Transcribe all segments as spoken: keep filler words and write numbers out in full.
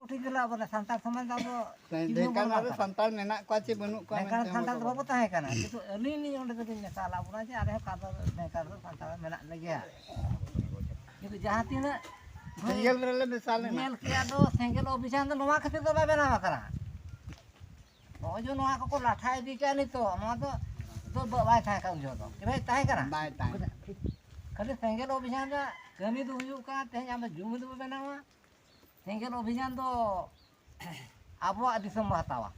ᱴᱷᱤᱠ ᱜᱮᱞᱟ ᱟᱵᱚ ᱥᱟᱱᱛᱟᱲ ᱥᱚᱢᱟᱡᱽ ᱫᱚ ᱟᱵᱚ ᱪᱤᱱᱦᱟᱹ ᱰᱷᱮᱝᱠᱟᱞ ᱵᱟᱹᱱᱩᱜ ᱨᱮ ᱟᱠᱟᱫᱟ᱾ ᱥᱟᱱᱛᱟᱲ ᱢᱮᱱᱟᱜ ᱠᱚᱣᱟ ᱪᱮ ᱵᱟᱹᱱᱩᱜ ᱠᱚᱣᱟ ᱰᱷᱮᱝᱠᱟᱞ ᱢᱮᱱᱛᱮ ᱦᱚᱸ ᱥᱟᱱᱛᱟᱲ ᱫᱚ ᱵᱟᱠᱚ ᱵᱟᱵᱚ ᱛᱟᱦᱮᱸ ᱠᱟᱱᱟ, ᱠᱤᱱᱛᱩ ᱟᱹᱞᱤᱧ ᱞᱤᱧ ᱚᱸᱰᱮ ᱫᱚᱞᱤᱧ ᱢᱮᱥᱟ ᱞᱮᱫ ᱵᱚᱱᱟ ᱡᱮ ᱟᱞᱮ ᱦᱚᱸ ᱚᱠᱟ ᱫᱚ ᱰᱷᱮᱝᱠᱟᱞ ᱫᱚ ᱥᱟᱱᱛᱟᱲ ᱢᱮᱱᱟᱜ ᱞᱮᱜᱮᱭᱟ᱾ ᱠᱤᱱᱛᱩ ᱡᱟᱦᱟᱸ ᱛᱤᱱᱟᱹᱜ ᱥᱮᱸᱜᱮᱞ ᱨᱮᱞᱮ ᱢᱮᱥᱟ ᱞᱮᱱᱟ᱾ ᱧᱮᱞ ᱠᱮᱜᱼᱟ ᱫᱚ, ᱥᱮᱸᱜᱮᱞ ᱚᱵᱷᱤᱡᱟᱱ ᱫᱚ ᱱᱚᱣᱟ ᱠᱷᱟᱹᱛᱤᱨ ᱫᱚ ᱵᱟᱭ ᱵᱮᱱᱟᱣ ᱟᱠᱟᱱᱟ᱾ ᱱᱚᱜᱼᱚᱭ ᱡᱮ ᱱᱚᱣᱟ ᱠᱚᱠᱚ ᱞᱟᱴᱷᱟ ᱤᱫᱤ ᱠᱮᱜᱼᱟ ᱱᱤᱛᱚᱜ, ᱱᱚᱣᱟ ᱫᱚ, ᱫᱚ ᱵᱟᱭ ᱛᱟᱦᱮᱸ ᱠᱟᱱᱟ ᱩᱱ ᱡᱚᱦᱚᱜ ᱫᱚ᱾ ᱵᱟᱭ ᱛᱟᱦᱮᱸ ᱠᱟᱱᱟ? ᱵᱟᱭ ᱛᱟᱦᱮᱸ ᱠᱟᱱᱟ᱾ ᱠᱷᱟᱹᱞᱤ ᱥᱮᱸᱜᱮᱞ ᱚᱵᱷᱤᱡᱟᱱ ᱨᱮᱭᱟᱜ ᱠᱟᱹᱢᱤ ᱫᱚ ᱦᱩᱭᱩᱜ ᱠᱟᱱᱟ, ᱛᱮᱦᱮᱧ ᱟᱢ ᱫᱚ ᱡᱩᱢᱤ ᱫᱚᱵᱚ ᱵᱮᱱᱟᱣᱟ, ᱥᱮᱸᱜᱮᱞ ᱚᱵᱷᱤᱡᱟᱱ ᱫᱚ ᱟᱵᱚᱣᱟᱜ ᱫᱤᱥᱚᱢ ᱵᱚ ᱦᱟᱛᱟᱣᱟ᱾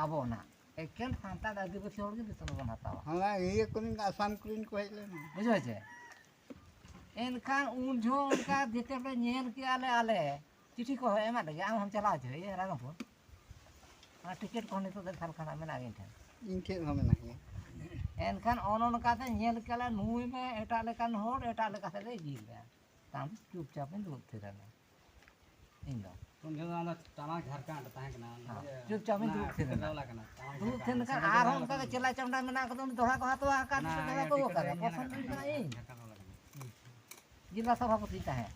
ᱟᱵᱚ ᱚᱱᱟ ᱮᱠᱮᱱ ᱥᱟᱱᱛᱟᱲ ᱟᱹᱫᱤᱵᱟᱹᱥᱤ ᱦᱚᱲ ᱜᱮ ᱫᱤᱥᱚᱢ ᱵᱚᱱ ᱦᱟᱛᱟᱣᱟ᱾ ᱦᱟᱱᱟ ᱤᱭᱟᱹ ᱠᱚᱨᱮᱱ, ᱟᱥᱟᱢ ᱠᱚᱨᱮᱱ ᱠᱚ ᱦᱮᱡ ᱞᱮᱱᱟ᱾ ᱵᱩᱡᱷᱟᱹᱣ ᱪᱮ? ᱮᱱᱠᱷᱟᱱ ᱩᱱ ᱡᱚᱦᱚᱜ ᱚᱱᱠᱟ ᱡᱮᱛᱮ ᱯᱮ ᱧᱮᱞ ᱠᱮᱜᱼᱟ ᱞᱮ ᱟᱞᱮ, ᱪᱤᱴᱷᱤ ᱠᱚ ᱦᱚᱸ ᱮᱢᱟᱫ ᱞᱮᱜᱮ, ᱟᱢ ᱦᱚᱸᱢ ᱪᱟᱞᱟᱣ ᱦᱚᱪᱚᱭᱮᱭᱟ ᱨᱟᱭᱨᱚᱝᱯᱩᱨ᱾ ᱚᱱᱟ ᱴᱤᱠᱤᱴ ᱠᱚᱦᱚᱸ ᱱᱤᱛᱚᱜ ᱫᱚ ᱥᱟᱞ ᱠᱷᱟᱱᱟᱜ ᱢᱮᱱᱟᱜ ᱜᱮ ᱤᱧ ᱴᱷᱮᱱ᱾ ᱤᱧ ᱴᱷᱮᱱ ᱦᱚᱸ ᱢᱮᱱᱟᱜ ᱜᱮᱭᱟ᱾ ᱮᱱᱠᱷᱟᱱ ᱚᱱ ᱚᱱᱠᱟᱛᱮ ᱧᱮᱞ ᱠᱮᱜᱼᱟ ᱞᱮ, ᱱᱩᱭ ᱢᱟ ᱮᱴᱟᱜ ᱞᱮᱠᱟᱱ ᱦᱚᱲ, ᱮᱴᱟᱜ ᱞᱮᱠᱟ ᱥᱮᱫ ᱞᱮ ᱤᱫᱤᱭᱮᱫᱟ᱾ ᱛᱟᱭᱚᱢ ᱛᱮ ᱪᱩᱯᱪᱟᱯ ᱤᱧ ᱫᱩᱲᱩᱵ ᱛᱷᱤᱨ ᱮᱱᱟ᱾ ᱤᱧ ᱫᱚ᱾ ᱩᱱ ᱡᱚᱠᱷᱚᱱ ᱫᱚ ᱴᱟᱢᱟᱠ ᱡᱷᱟᱲᱠᱷᱚᱸᱰ ᱛᱟᱦᱮᱸ ᱠᱟᱱᱟ, ᱚᱱᱟ ᱦᱮᱸ, ᱤᱭᱟᱹ, ᱪᱩᱯᱪᱟᱯ ᱤᱧ ᱚᱱᱟ ᱫᱩᱲᱩᱵ ᱛᱷᱤᱨ ᱮᱱᱟ᱾ ᱠᱮᱱᱫᱨᱚ ᱠᱟᱱᱟ, ᱴᱟᱢᱟᱠ ᱫᱩᱲᱩᱵ ᱛᱷᱤᱨ ᱡᱷᱟᱲᱠᱷᱚᱸᱰ᱾ ᱞᱮᱠᱷᱟᱱ ᱥᱮᱸᱫᱽᱨᱟ ᱟᱨᱦᱚᱸ ᱡᱟᱦᱟᱸ ᱚᱱᱠᱟ ᱜᱮ ᱠᱚ ᱪᱮᱞᱟ ᱪᱟᱢᱰᱟ ᱢᱮᱱᱟᱜ ᱠᱚᱫᱚ, ᱩᱱᱤ ᱫᱚᱦᱲᱟ ᱠᱚ ᱦᱟᱛᱟᱣᱟ, ᱚᱠᱟ ᱚᱱᱟ ᱫᱤᱥᱚᱢ ᱫᱚᱦᱲᱟ ᱤᱭᱟᱹ ᱠᱚ ᱴᱤᱠᱤᱴ ᱠᱟᱫᱟ, ᱨᱮ ᱧᱮᱞ ᱯᱚᱥᱚᱱᱫ ᱟᱠᱟᱫᱟ, ᱦᱩᱭ ᱠᱟᱱᱟ ᱤᱧ᱾ ᱡᱷᱟᱲᱠᱷᱚᱸᱰ ᱦᱚᱸ ᱞᱟᱜᱟᱜᱼᱟ᱾ ᱡᱮᱞᱟ ᱥᱚᱵᱷᱟᱯᱚᱛᱤ ᱛᱟᱦᱮᱸᱫ,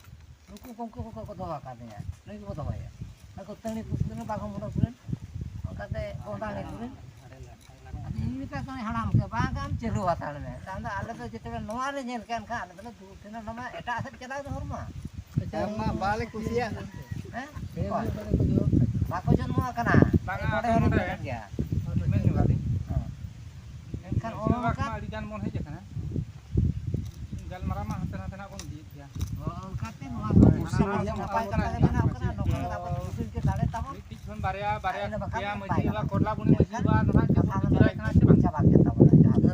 ᱱᱩᱠᱩ ᱜᱚᱢᱠᱮ ᱠᱚᱠᱚ ᱠᱚ ᱫᱚᱦᱚ ᱟᱠᱟᱫᱤᱧᱟ, ᱱᱩᱭ ᱜᱮᱵᱚ ᱫᱚᱦᱚᱭᱟ᱾ ᱟᱨ ᱠᱚ ᱛᱟᱹᱲᱤ ᱯᱩᱥᱠᱩᱨ ᱨᱮᱱ ᱵᱟᱜᱷᱚ ᱢᱩᱰᱟᱹ ᱠᱚᱨᱮᱱ ᱚᱱᱠᱟᱛᱮ ᱠᱚᱸᱰᱟᱞᱤ ᱠᱚᱨᱮᱱ᱾ ᱟᱫᱚ ᱤᱧ ᱢᱮᱛᱟ ᱠᱚᱣᱟᱧ, "ᱦᱟᱲᱟᱢ ᱠᱚ, ᱵᱟᱝ ᱟᱢ ᱪᱟᱹᱞᱩ ᱦᱟᱛᱟᱲ ᱢᱮ᱾" ᱛᱟᱭᱚᱢ ᱫᱚ ᱟᱞᱮ ᱫᱚ ᱡᱮᱛᱮ ᱱᱚᱣᱟ ᱞᱮ ᱧᱮᱞ ᱠᱮᱫ ᱠᱷᱟᱱ ᱟᱞᱮ ᱫᱚᱞᱮ ᱫᱩᱲᱩᱵ ᱛᱟᱦᱮᱱᱟ, ᱱᱚᱣᱟ ᱢᱟ ᱮᱴᱟᱜ ᱥᱮᱫ ᱪᱟᱞᱟᱣ ᱫᱚ ᱦᱚᱨ ᱢᱟ᱾ ᱦᱮᱸ ᱢᱟ, ᱵᱟᱞᱮ ᱠᱩᱥᱤᱭᱟᱜ ᱠᱟᱱ᱾ ᱦᱮᱸ? ᱵᱟᱠᱚ ᱡᱚᱱᱢᱚ ᱟᱠᱟᱱᱟ᱾ ᱵᱟᱝᱟ, ᱱᱚᱰᱮ ᱟᱫᱚ ᱦᱚᱸ ᱱᱚᱰᱮ ᱧᱮᱞ ᱜᱮᱭᱟ᱾ ᱢᱮᱱ ᱧᱚᱜ ᱟᱹᱞᱤᱧ᱾ ᱦᱮᱸ᱾ ᱮᱱᱠᱷᱟᱱ ᱵᱮᱥᱤᱨ ᱚᱱ ᱵᱷᱟᱜᱽ ᱚᱱᱠᱟ ᱢᱟ ᱟᱹᱰᱤ ᱜᱟᱱ ᱵᱚᱱ ᱦᱮᱡ ᱟᱠᱟᱱᱟ᱾ ᱜᱟᱞᱢᱟᱨᱟᱣ ᱢᱟ ᱦᱟᱱᱛᱮ ᱱᱟᱛᱮ ᱱᱟᱜ ᱵᱚᱱ ᱤᱫᱤᱭᱮᱫ ᱜᱮᱭᱟ᱾ ᱦᱚᱸ, ᱚᱱᱠᱟᱛᱮ ᱱᱚᱣᱟ ᱫᱚ ᱠᱩᱥᱤ ᱥᱟᱱᱟᱢ ᱨᱮᱭᱟᱜ ᱱᱟᱯᱟᱭ ᱠᱟᱛᱷᱟ ᱜᱮ ᱵᱮᱱᱟᱣ ᱠᱟᱱᱟ, ᱱᱚᱝᱠᱟ ᱜᱮ ᱟᱵᱚ ᱫᱩᱥᱤ ᱜᱮ ᱫᱟᱲᱮ ᱛᱟᱵᱚᱱ᱾ ᱢᱤᱫᱴᱤᱡ ᱠᱷᱚᱱ ᱵᱟᱨᱭᱟ, ᱵᱟᱨᱭᱟ, ᱟᱨ ᱤᱱᱟᱹ ᱵᱟᱠᱷᱟᱱ ᱯᱮᱭᱟ ᱵᱟᱭ ᱢᱟᱹᱡᱷᱤ ᱜᱟᱱᱚᱜᱼᱟ᱾ ᱵᱟᱵᱟ, ᱠᱚᱰᱞᱟ ᱵᱩᱱᱤ ᱢᱟᱹᱡᱷᱤ ᱠᱟᱛᱷᱟ ᱵᱟᱵᱟ, ᱱᱚᱰᱮ ᱠᱟᱛᱷᱟ ᱠᱚ ᱵᱟᱠᱚ ᱪᱟᱵᱟ ᱠᱮᱫ ᱛᱟᱵᱚᱱᱟ, ᱡᱟᱦᱟᱸ ᱫᱚ᱾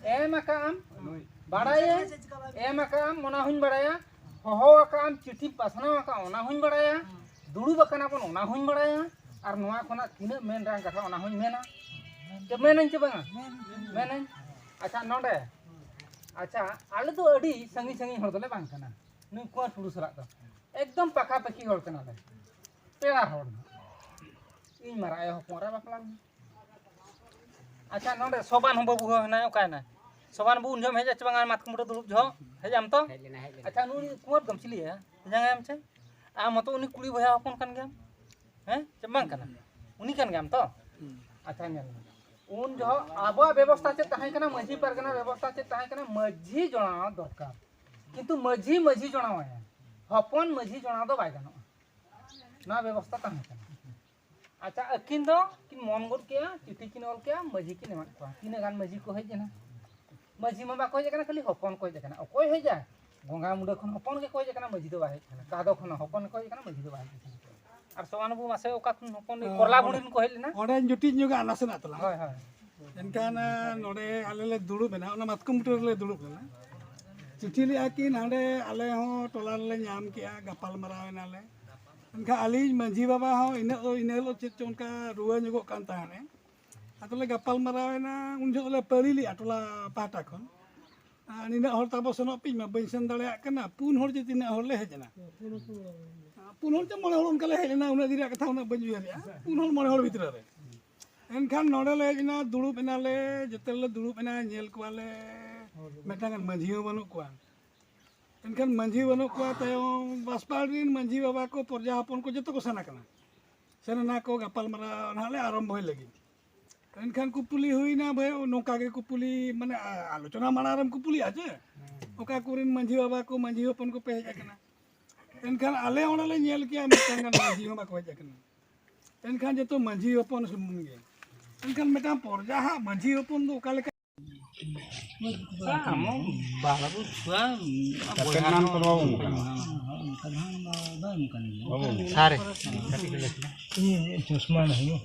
ᱮᱢ ᱟᱠᱟᱜ ᱟᱢ, ᱵᱟᱲᱟᱭᱟᱹᱧ, ᱮᱢ ᱟᱠᱟᱜ ᱟᱢ, ᱚᱱᱟ ᱦᱚᱸᱧ ᱵᱟᱲᱟᱭᱟ, ᱦᱚᱦᱚ ᱟᱠᱟᱜ ᱟᱢ, ᱪᱤᱴᱷᱤ ᱯᱟᱥᱱᱟᱣ ᱟᱠᱟᱜ ᱟᱢ, ᱚᱱᱟ ᱦᱚᱸᱧ ᱵᱟᱲᱟᱭᱟ, ᱫᱩᱲᱩᱵ ᱟᱠᱟᱱᱟ ᱵᱚᱱ, ᱚᱱᱟ ᱦᱚᱸᱧ ᱵᱟᱲᱟᱭᱟ, ᱟᱨ ᱱᱚᱣᱟ ᱠᱷᱚᱱᱟᱜ ᱛᱤᱱᱟᱹᱜ ᱢᱮᱱ ᱨᱮᱭᱟᱜ ᱠᱟᱛᱷᱟ, ᱚᱱᱟ ᱦᱚᱸᱧ ᱢᱮᱱᱟ᱾ ᱪᱮ ᱢᱮᱱᱟᱹᱧ ᱪᱮ ᱵᱟᱝᱟ? ᱢᱮᱱᱟᱹᱧ᱾ ᱟᱪᱪᱷᱟ, ᱱᱚᱰᱮ, ᱟᱪᱪᱷᱟ, ᱟᱞᱮ ᱫᱚ ᱟᱹᱰᱤ ᱥᱟᱺᱜᱤᱧ ᱥᱟᱺᱜᱤᱧ ᱦᱚᱲ ᱫᱚᱞᱮ ᱵᱟᱝ ᱠᱟᱱᱟ᱾ ᱱᱩᱭ ᱠᱩᱸᱣᱟᱨ ᱴᱩᱰᱩ ᱥᱟᱞᱟᱜ ᱫᱚ ᱮᱠᱫᱚᱢ ᱯᱟᱠᱟ ᱯᱟᱠᱤ ᱦᱚᱲ ᱠᱟᱱᱟᱞᱮ, ᱯᱮᱲᱟ ᱦᱚᱲ᱾ ᱤᱧ ᱢᱟᱨᱟᱝ ᱟᱭᱳ ᱦᱚᱯᱚᱱ ᱨᱮ ᱵᱟᱯᱞᱟ ᱞᱮᱱᱟ᱾ ᱟᱪᱪᱷᱟ, ᱱᱚᱰᱮ ᱥᱚᱵᱟᱱ ᱦᱚᱸ ᱵᱟᱹᱵᱩ ᱦᱚᱸ ᱦᱮᱱᱟᱭ, ᱚᱠᱟᱭᱮᱱᱟᱭ? ᱥᱚᱵᱟᱱ ᱵᱟᱹᱵᱩ ᱩᱱ ᱡᱚᱦᱚᱜ ᱮᱢ ᱦᱮᱡ ᱟᱪᱮ ᱵᱟᱝᱟ ᱢᱟᱛᱠᱚᱢ ᱵᱩᱴᱟᱹ ᱫᱩᱲᱩᱵ ᱡᱚᱦᱚᱜ? ᱦᱮᱡ ᱟᱢ ᱛᱚ? ᱦᱮᱡ ᱞᱮᱱᱟ, ᱦᱮᱡ ᱞᱮᱱᱟ᱾ ᱟᱪᱪᱷᱟ, ᱱᱩᱭ ᱠᱩᱢᱟᱹᱨ ᱜᱮᱢ ᱪᱤᱞᱤᱭᱟ? ᱡᱟᱸᱜᱟᱭᱟᱢ ᱪᱮ? ᱟᱢ ᱦᱚᱸᱛᱚ ᱩᱱᱤ ᱠᱩᱲᱤ ᱵᱚᱭᱦᱟ ᱦᱚᱯᱚᱱ ᱠᱟᱱ ᱜᱮᱭᱟᱢ᱾ ᱦᱮᱸ? ᱪᱮ ᱵᱟᱝ ᱠᱟᱱᱟ? ᱩᱱᱤ ᱠᱟᱱ ᱜᱮᱭᱟᱢ ᱛᱚ? ᱟᱪᱪᱷᱟ, ᱧᱮᱞ ᱢᱮ᱾ ᱩᱱ ᱡᱚᱦᱚᱜ ᱟᱵᱚᱣᱟᱜ ᱵᱮᱵᱚᱥᱛᱟ ᱪᱮᱫ ᱛᱟᱦᱮᱸ ᱠᱟᱱᱟ? ᱢᱟᱹᱡᱷᱤ ᱯᱟᱨᱜᱟᱱᱟ ᱵᱮᱵᱚᱥᱛᱟ ᱪᱮᱫ ᱛᱟᱦᱮᱸ ᱠᱟᱱᱟ? ᱢᱟᱹᱡᱷᱤ ᱡᱚᱲᱟᱣ ᱫᱚᱨᱠᱟᱨ᱾ ᱠᱤᱱᱛᱩ ᱢᱟᱹᱡᱷᱤ, ᱢᱟᱹᱡᱷᱤ ᱡᱚᱲᱟᱣᱟᱭᱟ᱾ ᱦᱚᱯᱚᱱ ᱢᱟᱹᱡᱷᱤ ᱡᱚᱲᱟᱣ ᱫᱚ ᱵᱟᱭ ᱜᱟᱱᱚᱜᱼᱟ᱾ ᱱᱚᱣᱟ ᱵᱮᱵᱚᱥᱛᱟ ᱛᱟᱦᱮᱸ ᱠᱟᱱᱟ᱾ ᱟᱪᱪᱷᱟ, ᱟᱹᱠᱤᱱ ᱫᱚ ᱠᱤᱱ ᱢᱚᱱ ᱜᱚᱫ ᱠᱮᱜᱼᱟ, ᱪᱤᱴᱷᱤ ᱠᱤᱱ ᱚᱞ ᱠᱮᱜᱼᱟ, ᱢᱟᱹᱡᱷᱤ ᱠᱤᱱ ᱮᱢᱟᱫ ᱠᱚᱣᱟ᱾ ᱛᱤᱱᱟᱹᱜ ᱜᱟᱱ ᱢᱟᱹᱡᱷᱤ ᱠᱚ ᱦᱮᱡ ᱮᱱᱟ? ᱢᱟᱹᱡᱷᱤ ᱢᱟ ᱵᱟᱠᱚ ᱦᱮᱡ ᱟᱠᱟᱱᱟ, ᱠᱷᱟᱹᱞᱤ ᱦᱚᱯᱚᱱ ᱠᱚ ᱦᱮᱡ ᱟᱠᱟᱱᱟ᱾ ᱚᱠᱚᱭ ᱦᱮᱡ ᱟᱭ? ᱜᱚᱸᱜᱟ ᱢᱩᱸᱰᱟᱹ ᱠᱷᱚᱱ ᱦᱚᱯᱚᱱ ᱜᱮᱠᱚ ᱦᱮᱡ ᱟᱠᱟᱱᱟ, ᱢᱟᱹᱡᱷᱤ ᱫᱚ ᱵᱟᱭ ᱦᱮᱡ ᱟᱠᱟᱱᱟ᱾ ᱠᱟᱫᱚ ᱠᱷᱚᱱ ᱦᱚᱯᱚᱱ ᱜᱮᱠᱚ ᱦᱮᱡ ᱟᱠᱟᱱᱟ, ᱢᱟᱹᱡᱷᱤ ᱫᱚ ᱵᱟᱭ ᱦᱮᱡ ᱟᱠᱟᱱᱟ᱾ ᱟᱨ ᱥᱚᱢᱟᱱ ᱵᱟᱹᱵᱩ ᱢᱟᱥᱮ ᱚᱠᱟ ᱠᱷᱚᱱ ᱦᱚᱯᱚᱱ ᱫᱚ ᱦᱚᱸ, ᱠᱚᱨᱞᱟ ᱚᱸᱰᱮ, ᱵᱩᱲᱤ ᱨᱮᱱ ᱠᱚ ᱦᱮᱡ ᱞᱮᱱᱟ? ᱚᱸᱰᱮ ᱡᱩᱴᱤᱡ ᱧᱚᱜᱟ ᱱᱟᱥᱮᱱᱟᱜ ᱛᱟᱞᱟᱝ᱾ ᱦᱳᱭ, ᱦᱳᱭ᱾ ᱮᱱᱠᱷᱟᱱ, ᱟ, ᱱᱚᱰᱮ ᱟᱞᱮ ᱞᱮ ᱫᱩᱲᱩᱵ ᱮᱱᱟ, ᱚᱱᱟ ᱢᱟᱛᱠᱚᱢ ᱵᱩᱴᱟᱹ ᱨᱮᱞᱮ ᱫᱩᱲᱩᱵ ᱞᱮᱱᱟ᱾ ᱪᱤᱴᱷᱤ ᱞᱮᱜᱼᱟ ᱠᱤᱱ, ᱦᱟᱸᱰᱮ ᱟᱞᱮ ᱦᱚᱸ ᱴᱚᱞᱟ ᱨᱮᱞᱮ ᱧᱟᱢ ᱠᱮᱜᱼᱟ, ᱜᱟᱯᱟᱞ ᱢᱟᱨᱟᱣ ᱮᱱᱟᱞᱮ᱾ ᱮᱱᱠᱷᱟᱱ ᱟᱹᱞᱤᱧ ᱢᱟᱹᱡᱷᱤ ᱵᱟᱵᱟ ᱦᱚᱸ ᱤᱱᱟᱹ, ᱤᱱᱟᱹ ᱦᱤᱞᱳᱜ ᱪᱮᱫ ᱪᱚ ᱚᱱᱠᱟ ᱨᱩᱣᱟᱹ ᱧᱚᱜᱚᱜ ᱠᱟᱱ ᱛᱟᱦᱮᱸᱫ᱾ ᱟᱫᱚᱞᱮ ᱜᱟᱯᱟᱞ ᱢᱟᱨᱟᱣ ᱮᱱᱟ, ᱩᱱ ᱡᱚᱦᱚᱜ ᱞᱮ ᱯᱟᱹᱲᱤ ᱞᱮᱜᱼᱟ ᱴᱚᱞᱟ ᱯᱟᱦᱴᱟ ᱠᱷᱚᱱ᱾ ᱟᱨ ᱱᱤᱱᱟᱹᱜ ᱦᱚᱲ ᱛᱟᱵᱚ ᱥᱮᱱᱚᱜ ᱯᱮ, ᱤᱧ ᱢᱟ ᱵᱟᱹᱧ ᱥᱮᱱ ᱫᱟᱲᱮᱭᱟᱜ ᱠᱟᱱᱟ᱾ ᱯᱩᱱ ᱦᱚᱲ ᱪᱮ ᱛᱤᱱᱟᱹᱜ ᱦᱚᱲ ᱞᱮ ᱦᱮᱡ ᱮᱱᱟ᱾ ᱯᱩᱱ ᱦᱚᱲ ᱪᱮ ᱢᱚᱬᱮ ᱦᱚᱲ ᱚᱱᱠᱟ ᱞᱮ ᱦᱮᱡ ᱞᱮᱱᱟ, ᱩᱱᱟᱹᱜ ᱫᱤᱱ ᱨᱮᱭᱟᱜ ᱠᱟᱛᱷᱟ ᱩᱱᱟᱹᱜ ᱵᱟᱹᱧ ᱩᱭᱦᱟᱹᱨᱮᱜᱼᱟ᱾ ᱯᱩᱱ ᱦᱚᱲ ᱢᱚᱬᱮ ᱦᱚᱲ ᱵᱷᱤᱛᱨᱤ ᱨᱮ᱾ ᱮᱱᱠᱷᱟᱱ ᱱᱚᱰᱮ ᱞᱮ ᱦᱮᱡ ᱮᱱᱟ, ᱫᱩᱲᱩᱵ ᱮᱱᱟᱞᱮ, ᱡᱚᱛᱚ ᱞᱮ ᱫᱩᱲᱩᱵ ᱮᱱᱟ, ᱧᱮᱞ ᱠᱚᱣᱟᱞᱮ ᱢᱤᱫᱴᱟᱝ ᱜᱟᱱ ᱢᱟᱹᱡᱷᱤ ᱦᱚᱸ ᱵᱟᱹᱱᱩᱜ ᱠᱚᱣᱟ᱾ ᱮᱱᱠᱷᱟᱱ ᱢᱟᱹᱡᱷᱤ ᱵᱟᱹᱱᱩᱜ ᱠᱚᱣᱟ, ᱛᱟᱭᱚᱢ ᱵᱟᱥᱯᱟᱲ ᱨᱮᱱ ᱢᱟᱹᱡᱷᱤ ᱵᱟᱵᱟ ᱠᱚ, ᱯᱨᱚᱡᱟ ᱦᱚᱯᱚᱱ ᱠᱚ ᱡᱚᱛᱚ ᱠᱚ ᱥᱮᱱ ᱟᱠᱟᱱᱟ᱾ ᱥᱮᱱ ᱮᱱᱟ ᱠᱚ, ᱜᱟᱯᱟᱞ ᱢᱟᱨᱟᱣ ᱱᱟᱦᱟᱜ ᱞᱮ ᱟᱨᱚᱢᱵᱷᱚᱭ ᱞᱟᱹᱜᱤᱫ᱾ ᱮᱱᱠᱷᱟᱱ ᱠᱩᱯᱩᱞᱤ ᱦᱩᱭᱱᱟ, ᱵᱷᱟᱹᱭ, ᱱᱚᱝᱠᱟ ᱜᱮ ᱠᱩᱯᱩᱞᱤ, ᱢᱟᱱᱮ, ᱟ-, ᱟᱞᱳᱪᱚᱱᱟ ᱢᱟᱲᱟᱝ ᱨᱮᱢ ᱠᱩᱯᱩᱞᱤᱜᱼᱟ ᱪᱮ? ᱚᱠᱟ ᱠᱚᱨᱮᱱ ᱢᱟᱹᱡᱷᱤ ᱵᱟᱵᱟ ᱠᱚ, ᱢᱟᱹᱡᱷᱤ ᱦᱚᱯᱚᱱ ᱠᱚᱯᱮ ᱦᱮᱡ ᱟᱠᱟᱱᱟ? ᱮᱱᱠᱷᱟᱱ ᱟᱞᱮ ᱚᱸᱰᱮ ᱞᱮ ᱧᱮᱞ ᱠᱮᱜᱼᱟ, ᱢᱤᱫᱴᱟᱝ ᱜᱟᱱ ᱢᱟᱹᱡᱷᱤ ᱦᱚᱸ ᱵᱟᱠᱚ ᱦᱮᱡ ᱟᱠᱟᱱᱟ᱾ ᱮᱱᱠᱷᱟᱱ ᱡᱚᱛᱚ ᱢᱟᱹᱡᱷᱤ ᱦᱚᱯᱚᱱ ᱥᱩᱢᱩᱝ ᱜᱮ᱾ ᱮᱱᱠᱷᱟᱱ ᱢᱤᱫᱴᱟᱝ ᱯᱚᱨᱡᱟ ᱦᱟᱸᱜ ᱢᱟᱹᱡᱷᱤ ᱦᱚᱯᱚᱱ ᱫᱚ ᱚᱠᱟ ᱞᱮᱠᱟ? ᱟᱢ ᱵᱟᱵᱟ ᱪᱷᱩᱣᱟ, ᱟᱵᱚ ᱠᱟᱛᱮ ᱱᱟᱢ ᱠᱚ ᱵᱟᱵᱚᱱ ᱠᱟᱱᱟ᱾ ᱚᱱᱠᱟ ᱫᱚ ᱦᱟᱸᱜ ᱵᱟᱝ ᱠᱟᱱ ᱜᱮᱭᱟ᱾ ᱵᱟᱵᱚᱱ᱾ ᱥᱟᱨᱮ᱾ ᱤᱧ ᱪᱚᱥᱢᱟ ᱱᱟᱦᱤᱧ᱾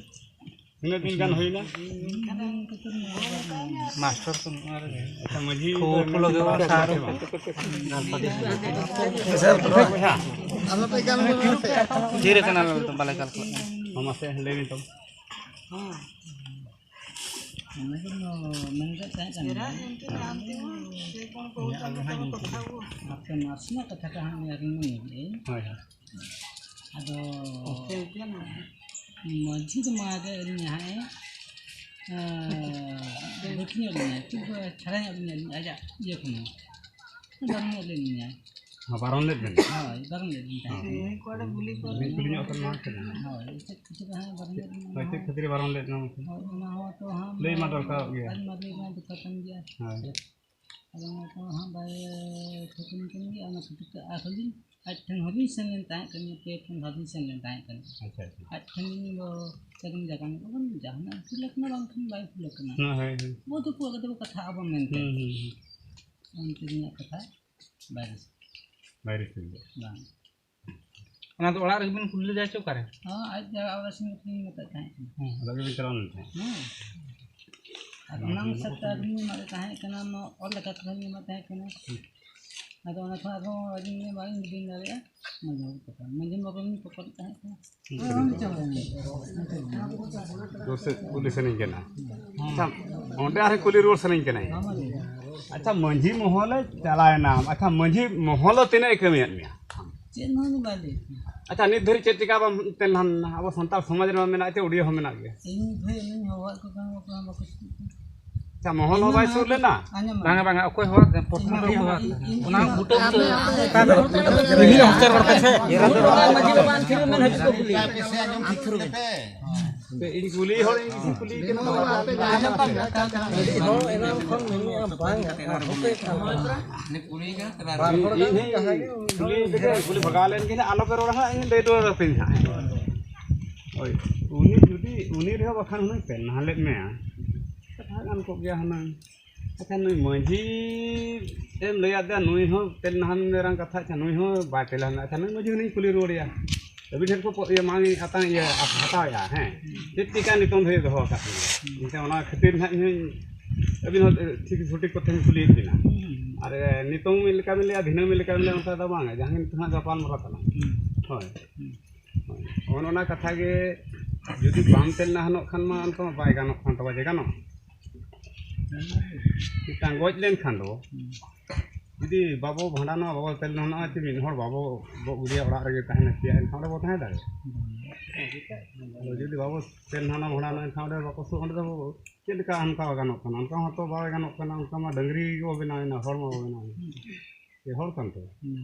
ᱛᱤᱱᱟᱹᱜ ᱫᱤᱱ ᱜᱟᱱ ᱦᱩᱭᱱᱟ? ᱢᱟᱥᱴᱚᱨ ᱠᱚ ᱱᱚᱣᱟ ᱨᱮ ᱟᱪᱪᱷᱟ, ᱢᱟᱹᱡᱷᱤ ᱠᱷᱚᱵᱚᱨ ᱠᱚ ᱞᱟᱜᱟᱣᱟ ᱥᱟᱨ᱾ ᱵᱚᱭᱦᱟ᱾ ᱛᱷᱤᱨ ᱟᱠᱟᱱᱟ ᱞᱮ ᱛᱚ, ᱵᱟᱞᱮ ᱜᱚᱞᱯᱚᱜ ᱠᱟᱱᱟ᱾ ᱢᱟ ᱢᱟᱥᱮ ᱞᱟᱹᱭ ᱵᱤᱱ ᱛᱚ᱾ ᱚᱱᱟ ᱜᱮ ᱢᱮᱱ ᱠᱟᱛᱮ ᱛᱟᱦᱮᱸ ᱠᱟᱱ ᱜᱮᱭᱟ᱾ ᱟᱯᱮ ᱱᱟᱥᱮᱱᱟᱜ ᱠᱟᱛᱷᱟ ᱠᱚ ᱦᱟᱸᱜ ᱩᱱᱤ ᱟᱹᱞᱤᱧ ᱞᱤᱧ ᱢᱮᱱᱮᱫᱼᱟ᱾ ᱦᱳᱭ, ᱦᱳᱭ᱾ ᱟᱫᱚ ᱢᱟᱹᱡᱷᱤ ᱫᱚ ᱢᱟ ᱟᱹᱞᱤᱧ ᱦᱟᱸᱜ ᱮ ᱮᱸ, ᱵᱟᱹᱲᱛᱤ ᱧᱚᱜ ᱞᱤᱧᱟᱭ, ᱠᱷᱩᱵ ᱪᱷᱟᱲᱟ ᱧᱚᱜ ᱞᱤᱧᱟᱭ, ᱟᱡᱟᱜ ᱤᱭᱟᱹ ᱠᱷᱚᱱ ᱦᱚᱸ᱾ ᱵᱟᱨᱚᱱ ᱧᱚᱜ ᱞᱤᱧᱟᱭ᱾ ᱦᱚᱸ, ᱵᱟᱨᱚᱱ ᱞᱮᱫ ᱵᱮᱱᱟ? ᱦᱳᱭ, ᱵᱟᱨᱚᱱ ᱞᱮᱫ ᱞᱤᱧ ᱛᱟᱦᱮᱸᱫ᱾ ᱦᱮᱸ, ᱠᱚᱲᱟ ᱜᱩᱞᱤ ᱠᱚ ᱢᱤᱫ ᱠᱩᱞᱤ ᱧᱚᱜ ᱠᱟᱱᱟ, ᱢᱟ ᱠᱟᱱᱟ᱾ ᱦᱳᱭ, ᱪᱮᱫ ᱠᱷᱟᱹᱛᱤᱨ ᱦᱟᱸᱜ ᱵᱟᱨᱚᱱ ᱞᱮᱫ ᱞᱤᱧᱟ, ᱦᱳᱭ, ᱪᱮᱫ ᱠᱷᱟᱹᱛᱤᱨ ᱵᱟᱨᱚᱱ ᱞᱮᱫ ᱵᱮᱱᱟ? ᱦᱳᱭ, ᱚᱱᱟ ᱦᱚᱸ ᱛᱚ ᱦᱟᱸᱜ ᱞᱟᱹᱭ ᱢᱟ ᱫᱚᱨᱠᱟᱨᱚᱜ ᱜᱮᱭᱟ᱾ ᱟᱹᱞᱤᱧ ᱢᱟ ᱞᱟᱹᱭ ᱢᱟ ᱫᱚᱨᱠᱟᱨ ᱠᱟᱱ ᱜᱮᱭᱟ᱾ ᱦᱳᱭ᱾ ᱟᱫᱚ ᱚᱱᱟ ᱠᱚ ᱦᱟᱸᱜ ᱵᱟᱭ ᱴᱷᱟᱹᱣᱠᱟᱹ ᱠᱟᱱ ᱜᱮᱭᱟ, ᱚᱱᱟ ᱠᱷᱟᱹᱛᱤᱨ ᱛᱮ ᱟᱨᱦᱚᱸ ᱞᱤᱧ ᱟᱡ ᱴᱷᱮᱱ ᱦᱚᱸ ᱞᱤᱧ ᱥᱮᱱ ᱞᱮᱱ ᱛᱟᱦᱮᱸ ᱠᱟᱱᱟ, ᱯᱮ ᱯᱩᱱ ᱫᱷᱟᱣ ᱞᱤᱧ ᱥᱮᱱ ᱞᱮᱱ ᱛᱟᱦᱮᱸ ᱠᱟᱱᱟ᱾ ᱟᱪᱪᱷᱟ, ᱟᱪᱪᱷᱟ᱾ ᱟᱡ ᱴᱷᱮᱱ ᱞᱤᱧ ᱫᱚ ᱛᱟᱹᱞᱤᱧ ᱡᱟᱭᱜᱟ ᱧᱚᱜ ᱠᱟᱱᱟ, ᱡᱟᱦᱟᱱᱟᱜ ᱠᱩᱞᱤ ᱠᱟᱱᱟ, ᱵᱟᱝ ᱠᱷᱟᱱ ᱵᱟᱭ ᱠᱩᱞᱤ ᱠᱟᱱᱟ᱾ ᱦᱮᱸ, ᱦᱳᱭ, ᱦᱳᱭ᱾ ᱵᱚᱦᱩᱛ ᱠᱚ ᱠᱟᱛᱷᱟ ᱟᱵᱚᱱ ᱢᱮᱱᱛᱮ᱾ ᱦᱩᱸ, ᱦᱩᱸ, ᱦᱩᱸ᱾ ᱚᱱᱛᱮ ᱨᱮᱱᱟᱜ ᱠᱟᱛᱷᱟ ᱵᱟᱭ ᱨᱟᱹᱥᱠᱟᱹ᱾ ᱵᱟᱭ ᱨᱟᱹᱥᱠᱟᱹ ᱜᱮᱭᱟ᱾ ᱵᱟᱝ᱾ ᱚᱱᱟ ᱫᱚ ᱚᱲᱟᱜ ᱨᱮᱜᱮ ᱵᱤᱱ ᱠᱩᱞᱤ ᱞᱮᱫᱟ ᱪᱮ ᱚᱠᱟᱨᱮ? ᱦᱚᱸ, ᱟᱡ ᱡᱟᱭᱜᱟ ᱚᱲᱟᱜ ᱥᱮᱱ ᱜᱮ ᱞᱤᱧ ᱢᱮᱛᱟᱫ ᱛᱟᱦᱮᱸ ᱠᱟᱱᱟ᱾ ᱦᱮᱸ᱾ ᱟᱫᱚ ᱜᱮᱵᱤᱱ ᱪᱟᱞᱟᱣ ᱞᱮᱱ ᱛᱟᱦᱮᱸᱫ? ᱦᱮᱸ᱾ ᱟᱨ ᱚᱱᱟ ᱢᱚᱥᱟ ᱛᱮ ᱟᱹᱞᱤᱧ ᱞᱤᱧ ᱮᱢᱟᱫ ᱛᱟᱦᱮᱸ ᱠᱟᱱᱟ, ᱱᱚᱣᱟ ᱚᱞ ᱞᱮᱠᱟ ᱛᱮᱦᱚᱸ ᱞᱤᱧ ᱮᱢᱟᱫ ᱛᱟᱦᱮᱸ ᱠᱟᱱᱟ᱾ ᱦᱩᱸ᱾ ᱟᱫᱚ ᱚᱱᱟ ᱠᱷᱚᱱ ᱟᱨᱦᱚᱸ ᱟᱹᱞᱤᱧ ᱵᱟᱹᱞᱤᱧ ᱵᱟᱹᱞᱤᱧ ᱫᱟᱲᱮᱭᱟᱜᱼᱟ᱾ ᱢᱟᱹᱡᱷᱤ ᱵᱟᱵᱟ ᱠᱚ, ᱢᱟᱹᱡᱷᱤ ᱵᱟᱵᱟ ᱞᱤᱧ ᱠᱚᱠᱚᱨ ᱛᱟᱦᱮᱸ ᱠᱟᱱᱟ᱾ ᱦᱩᱸ᱾ ᱡᱳᱨ ᱥᱮ ᱠᱩᱞᱤ ᱥᱟᱱᱟᱧ ᱠᱟᱱᱟ᱾ ᱟᱪᱪᱷᱟ, ᱚᱸᱰᱮ ᱟᱨᱦᱚᱸ ᱠᱩᱞᱤ ᱨᱩᱣᱟᱹᱲ ᱥᱟᱱᱟᱧ ᱠᱟᱱᱟ᱾ ᱟᱪᱪᱷᱟ, ᱢᱟᱹᱡᱷᱤ ᱢᱚᱦᱚᱞᱮ ᱪᱟᱞᱟᱣᱮᱱᱟ᱾ ᱟᱪᱪᱷᱟ, ᱢᱟᱹᱡᱷᱤ ᱢᱚᱦᱚᱞ ᱫᱚ ᱛᱤᱱᱟᱹᱜ ᱮ ᱠᱟᱹᱢᱤᱭᱟᱫ ᱢᱮᱭᱟ? ᱪᱮᱫ ᱦᱚᱸ ᱵᱟᱭ ᱞᱟᱹᱭ ᱠᱟᱱᱟ᱾ ᱟᱪᱪᱷᱟ, ᱱᱤᱛ ᱫᱷᱟᱹᱨᱤᱡ ᱪᱮᱫ ᱪᱤᱠᱟ ᱵᱟᱢ ᱛᱮᱱ ᱞᱮᱱᱟ? ᱟᱵᱚ ᱥᱟᱱᱛᱟᱲ ᱥᱚᱢᱟᱡᱽ ᱨᱮᱢᱟ ᱢᱮᱱᱟᱜ ᱪᱮ, ᱩᱰᱤᱭᱟᱹ ᱦᱚᱸ ᱢᱮᱱᱟᱜ ᱜᱮᱭᱟ᱾ ᱤᱧ ᱵᱷᱟᱹᱭ ᱤᱧ ᱦᱚᱦᱚᱣᱟᱫ ᱠᱚ ᱠᱟᱱᱟ, ᱵᱟᱠᱚ ᱦᱤᱡᱩᱜ ᱠᱟᱱᱟ᱾ ᱟᱪᱪᱷᱟ, ᱢᱚᱦᱚᱞ ᱦᱚᱸ ᱵᱟᱭ ᱥᱩᱨ ᱞᱮᱱᱟ? ᱟᱸᱡᱚᱢ ᱢᱮ᱾ ᱵᱟᱝᱟ, ᱵᱟᱝᱟ, ᱚᱠᱚᱭ ᱦᱚᱦᱚᱣᱟᱫ ᱠᱟᱱᱟ? ᱯᱨᱚᱛᱷᱚᱢ ᱤᱧ ᱨᱮ ᱦᱚᱦᱚᱣᱟᱫ ᱠᱟᱱᱟ᱾ ᱚᱱᱟ ᱵᱩᱴᱟᱹ ᱵᱩᱴᱟᱹ ᱨᱤᱢᱤᱞ ᱦᱚᱸ ᱦᱚᱸᱥᱴᱮᱞ ᱨᱚᱲ ᱠᱟᱱᱟ ᱥᱮ? ᱢᱟᱹᱡᱷᱤ ᱵᱟᱵᱟ ᱴᱷᱮᱱ ᱢᱮᱱ ᱦᱤᱡᱩᱜ ᱠᱚ ᱠᱩᱞᱤ᱾ ᱤᱧ ᱠᱩᱞᱤ ᱦᱚᱲ ᱤᱧ ᱵᱮᱥᱤ ᱠᱩᱞᱤ ᱠᱟᱱᱟ᱾ ᱟᱹᱰᱤ ᱦᱚᱲ ᱮᱱᱟᱝ ᱠᱷᱚᱱ ᱢᱮᱱᱮᱜᱼᱟ, ᱵᱟᱝ, ᱟᱨ ᱦᱚᱸᱯᱮ ᱤᱧ ᱦᱚᱸᱧ ᱠᱩᱞᱤ ᱠᱮᱫᱮ, ᱠᱩᱞᱤ ᱵᱷᱟᱜᱟᱣ ᱞᱮᱱ ᱜᱮ ᱱᱟᱜ, ᱟᱞᱚᱯᱮ ᱨᱚᱲᱟ ᱦᱟᱸᱜ, ᱤᱧ ᱞᱟᱹᱭ ᱨᱩᱣᱟᱹᱲ ᱟᱯᱮᱭᱟᱹᱧ ᱦᱟᱸᱜ᱾ ᱦᱳᱭ, ᱩᱱᱤ ᱡᱩᱫᱤ, ᱩᱱᱤ ᱨᱮᱦᱚᱸ ᱵᱟᱠᱷᱟᱱ ᱦᱩᱱᱟᱹᱝ ᱯᱮ ᱱᱟᱦ ᱞᱮᱫ ᱢᱮᱭᱟ, ᱠᱟᱛᱷᱟ ᱜᱟᱱ ᱠᱚᱜ ᱜᱮᱭᱟ ᱦᱩᱱᱟᱹᱝ᱾ ᱟᱪᱪᱷᱟ, ᱱᱩᱭ ᱢᱟᱹᱡᱷᱤ ᱮᱢ ᱞᱟᱹᱭ ᱟᱫᱮᱭᱟ, ᱱᱩᱭ ᱦᱚᱸ ᱛᱮᱞ ᱱᱟᱦᱟᱱ ᱢᱟᱨᱟᱝ ᱠᱟᱛᱷᱟ, ᱟᱪᱪᱷᱟ, ᱱᱩᱭ ᱦᱚᱸ ᱵᱟᱭ ᱛᱮᱞᱟ ᱞᱮᱱᱟ᱾ ᱟᱪᱪᱷᱟ, ᱱᱩᱭ ᱢᱟᱹᱡᱷᱤ ᱦᱚᱸ ᱞᱤᱧ ᱠᱩᱞᱤ ᱨᱩᱣᱟᱹᱲᱮᱭᱟ, ᱟᱹᱵᱤᱱ ᱴᱷᱮᱱ ᱠᱚ ᱯᱚ-, ᱤᱭᱟᱹ, ᱢᱟᱝ ᱦᱟᱛᱟᱣ, ᱤᱭᱟᱹ, ᱦᱟᱛᱟᱣᱮᱜᱼᱟ, ᱦᱮᱸ, ᱪᱮᱫ ᱪᱤᱠᱟ ᱱᱤᱛᱚᱝ ᱫᱷᱟᱹᱵᱤᱡ ᱫᱚᱦᱚ ᱟᱠᱟᱫ ᱵᱤᱱᱟ? ᱮᱱᱠᱷᱟᱱ ᱚᱱᱟ ᱠᱷᱟᱹᱛᱤᱨ ᱱᱟᱦᱟᱜ ᱤᱧ ᱦᱚᱸᱧ ᱟᱹᱵᱤᱱ ᱦᱚᱸ ᱴᱷᱤᱠ ᱥᱚᱴᱷᱤᱠ ᱠᱚᱛᱷᱟᱧ ᱠᱩᱞᱤᱭᱮᱫ ᱵᱤᱱᱟ᱾ ᱟᱨ ᱱᱤᱛᱚᱝ ᱢᱤᱫ ᱞᱮᱠᱟ ᱵᱤᱱ ᱞᱟᱹᱭᱟ, ᱫᱷᱤᱱᱟᱹᱝ ᱢᱤᱫ ᱞᱮᱠᱟ ᱵᱤᱱ ᱞᱟᱹᱭᱟ, ᱚᱱᱠᱟ ᱫᱚ ᱵᱟᱝ, ᱡᱟᱦᱟᱸ ᱱᱤᱛᱚᱜ ᱦᱟᱸᱜ ᱜᱟᱯᱟᱞ ᱢᱟᱨᱟᱣ ᱛᱟᱞᱟᱝ᱾ ᱦᱳᱭ᱾ ᱦᱳᱭ᱾ ᱚᱱ ᱚᱱᱟ ᱠᱟᱛᱷᱟ ᱜᱮ ᱡᱩᱫᱤ ᱵᱟᱝ ᱛᱮᱞ ᱱᱟᱦᱟᱱᱚᱜ ᱠᱷᱟᱱ ᱢᱟ ᱚᱱᱠᱟ ᱢᱟ ᱵᱟᱭ ᱜᱟᱱᱚᱜ ᱠᱷᱟᱱ ᱛᱚ ᱵᱟᱭ ᱜᱟᱱᱚᱜᱼᱟ᱾ ᱢᱤᱫᱴᱟᱝ ᱜᱚᱡ ᱞᱮᱱᱠᱷᱟᱱ ᱫᱚ ᱡᱩᱫᱤ ᱵᱟᱵᱚ ᱵᱷᱟᱸᱰᱟᱱᱚᱜᱼᱟ, ᱵᱟᱵᱚ ᱛᱮᱞ ᱱᱟᱦᱟᱱᱚᱜᱼᱟ, ᱪᱮ ᱢᱤᱫ ᱦᱚᱲ ᱵᱟᱵᱚ ᱜᱚᱜ ᱜᱤᱰᱤᱭᱟ, ᱚᱲᱟᱜ ᱨᱮᱜᱮ ᱛᱟᱦᱮᱱᱟ, ᱪᱮᱭᱟ, ᱮᱱᱠᱷᱟᱱ ᱚᱸᱰᱮ ᱵᱚ ᱛᱟᱦᱮᱸ ᱫᱟᱲᱮᱭᱟᱜᱼᱟ? ᱟᱫᱚ ᱡᱩᱫᱤ ᱵᱟᱵᱚ ᱛᱮᱞ ᱱᱟᱦᱟᱱᱟ, ᱵᱷᱟᱸᱰᱟᱱᱚᱜᱼᱟ, ᱮᱱᱠᱷᱟᱱ ᱚᱸᱰᱮ ᱵᱟᱠᱚ ᱥᱩ-, ᱚᱸᱰᱮ ᱫᱚ ᱪᱮᱫ ᱞᱮᱠᱟ ᱚᱱᱠᱟ ᱜᱟᱱᱚᱜ ᱠᱟᱱᱟ? ᱚᱱᱠᱟ ᱢᱟᱛᱚ ᱵᱟᱭ ᱜᱟᱱᱚᱜ ᱠᱟᱱᱟ, ᱚᱱᱠᱟ ᱢᱟ ᱰᱟᱹᱝᱨᱤ ᱜᱮᱵᱚ ᱵᱮᱱᱟᱣ ᱮᱱᱟ, ᱦᱚᱲ ᱢᱟ ᱵᱟᱵᱚ ᱵᱮᱱᱟᱣ ᱮᱱᱟ᱾ ᱦᱩᱸ᱾ ᱪᱮ ᱦᱚᱲ ᱠᱟᱱ ᱛᱮ? ᱦᱩᱸ᱾